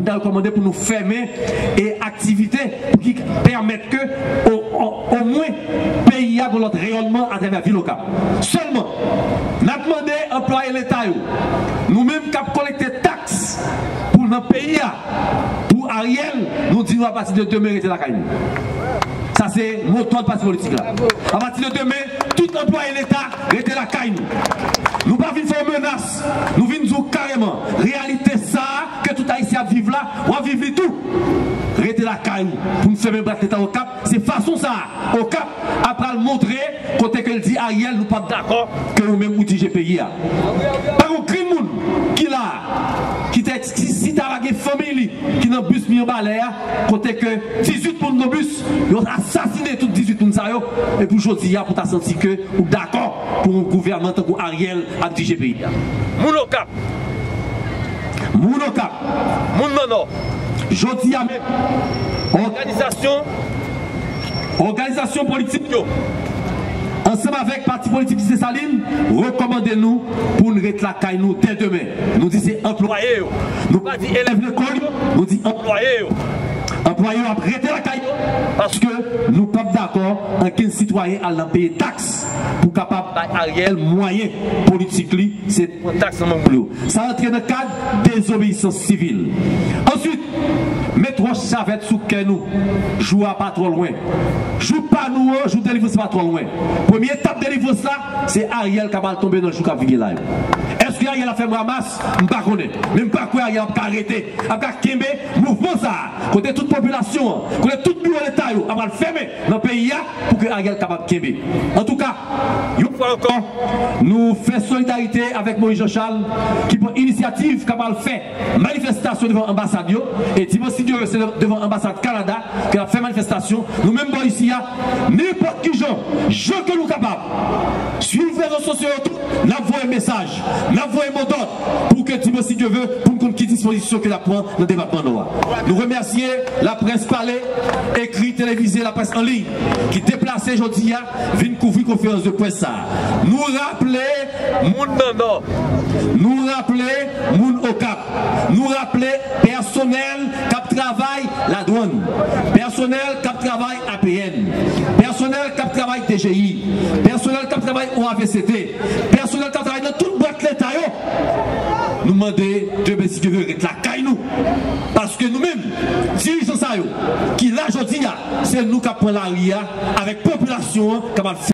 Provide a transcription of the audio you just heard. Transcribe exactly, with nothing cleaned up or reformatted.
Prezidan rekòmande pou nou fèmen e aktivite pou ki pèmèt ke o- o- omwen peyi a gon lòt reyònman atravè vil Okap. Sèlman, n ap mande anplwaye Leta yo, nou menm k ap kolekte taks pou nan peyi a, pou Ariel, nou di nou apati de demen rete lakay nou. Sa se mo dòd pati politik la. Apati de demen, tout anplwaye Leta rete lakay nou. Nou pa vin fè yon menas, nou vin di w kareman, reyalite sa a ke tout Ayisyen ap viv la, w ap viv li tou. Rete lakay ou pou n fèmen bwat Leta Okap. Se fason sa a Okap ap pral montre kote ke l di Ariel nou p ap dakò ke ou menm ou dirije peyi a. Pa gon grenn moun ki la a, ki te ki si ta pa gen fanmiy li ki nan bis li anba lè a, kote ke dizuit moun nan bis, yo asasinen tout dizuit moun sa yo, e pou jodi a pou ta santi ke ou dakò pou yon gouvènman tankou Ariel ap dirije peyi a. Moun Okap, moun Okap, moun nan Nò, jodi a menm, òganizasyon, òganizasyon politik yo, ansanm avèk pati politik Desalin, rekòmande nou pou n ret lakay nou dè demen. Nou di se anplwaye yo. Nou pa di elèv lekòl yo, nou di anplwaye yo. Anplwaye yo ap rete lakay yo paske nou p ap dakò ankenn sitwayen al nan peye taks pou kapab bay Ariel mwayen politik li, se pran taks nan men moun yo. Sa rantre nan kad dezobeyisans sivil. Answit, met wòch chavèt sou kè nou. Jou a pa twò lwen. Jou pa nou an, jou delivrans pa twò lwen. Premye etap delivrans la, se Ariel k ap al tonbe nan jou k ap vini la yo. Èske Ariel ap fè m ramas? M pa konnen. Men m pa kwè Ariel ap ka rete, ap ka kenbe mouvman sa a. Kote tout popilasyon an, kote tout biwo Leta yo ap al fèmen nan peyi a pou ke Ariel kapab kenbe. Antouka, yon fwa ankò, nou fè solidarite avèk Moïse Jean Charles ki pran inisyativ k ap al fè manifestasyon devan anbasad yo, e dimanch si Dye vle se devan anbasad Kanada ke n ap fè manifestasyon. Nou menm bò isi a, nenpòt ki jan, jan ke nou kapab, swiv rezo sosyo yo tou, n ap voye mesaj, n ap voye modòd pou ke dimanch si Dye vle pou n konn ki dispozisyon ke n ap pran nan depatman Nò a. Nou remèsye laprès pale, ekri, televize, laprès an liy ki deplase jodi a vin kouvri konferans de près sa a. Nou raple moun nan Nò, nou raple moun Okap, nou raple pèsonèl k ap travay ladwann, pèsonèl k ap travay A P N, pèsonèl k ap travay D G I, pèsonèl k ap travay O A V C T, pèsonèl k ap travay nan tout bwat Leta yo. Nou mande demen si Dye vle ret lakay nou. Paske nou menm, dirijan sa yo, ki la jodi a, se nou k ap pran lari a avèk popilasyon an k ap al fè